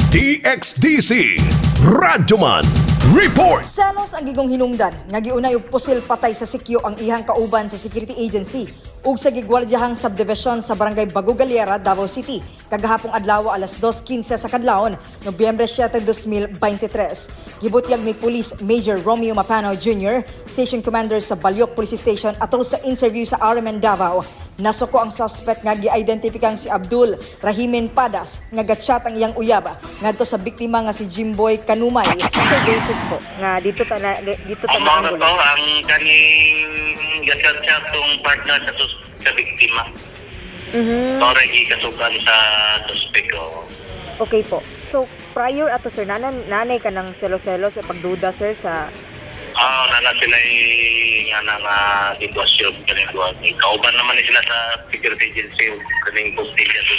DXDC Radyoman Report. Selos ang gigong hinungdan nga giunay og pusil patay sa sikyo ang iyang kauban sa security agency ug sa gigwardyahang subdivision sa Barangay Bago Galera, Davao City kagahapong adlaw alas 2:15 sa kadlawon, Nobyembre 7, 2023. Gibutyag ni Police Major Romeo Mapano Jr., Station Commander sa Baliok Police Station, atol sa interview sa RMN Davao. Nasuko ang suspect nga giidentifikang si Abdul Rahimin Padas nga gatchat ang iyang uyab ngadto sa biktima nga si Jimboy Kanumay. Sir, basis po nga dito ta na dito ta Ang mga naanggulo. To, ang kaning gatchat tong partner sa biktima. Para gikasukan sa suspect ko. Okay po. So prior ato, sir, nanay ka ng selo-selos o pagduda, sir, sa Ah, nana sila nga na nga sitwasyon kaning duha. Kauban naman ni sila sa security agency ug kaning postilya sa.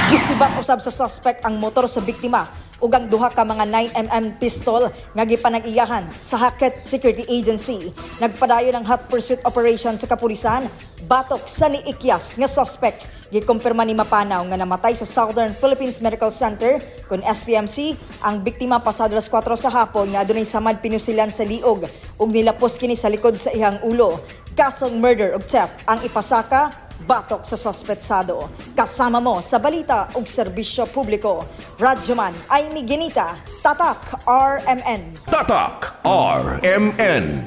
Gisibat usab sa suspect ang motor sa biktima ug ang duha ka mga 9 mm pistol nga gipanag-iyahan sa Hackett Security Agency. Nagpadayon ang hot pursuit operation sa kapulisan batok sa niikyas nga suspect. Gikumpirma ni Mapanaw nga namatay sa Southern Philippines Medical Center kun SPMC ang biktima pasado alas 4 sa hapon nga adunay samad pinusilan sa liog ug nilapos kini sa likod sa iyang ulo. Kasong murder ug theft ang ipasaka batok sa sospetsado. Kasama mo sa balita ug serbisyo publiko. Radyoman Amy Ginita, Tatak RMN. Tatak RMN.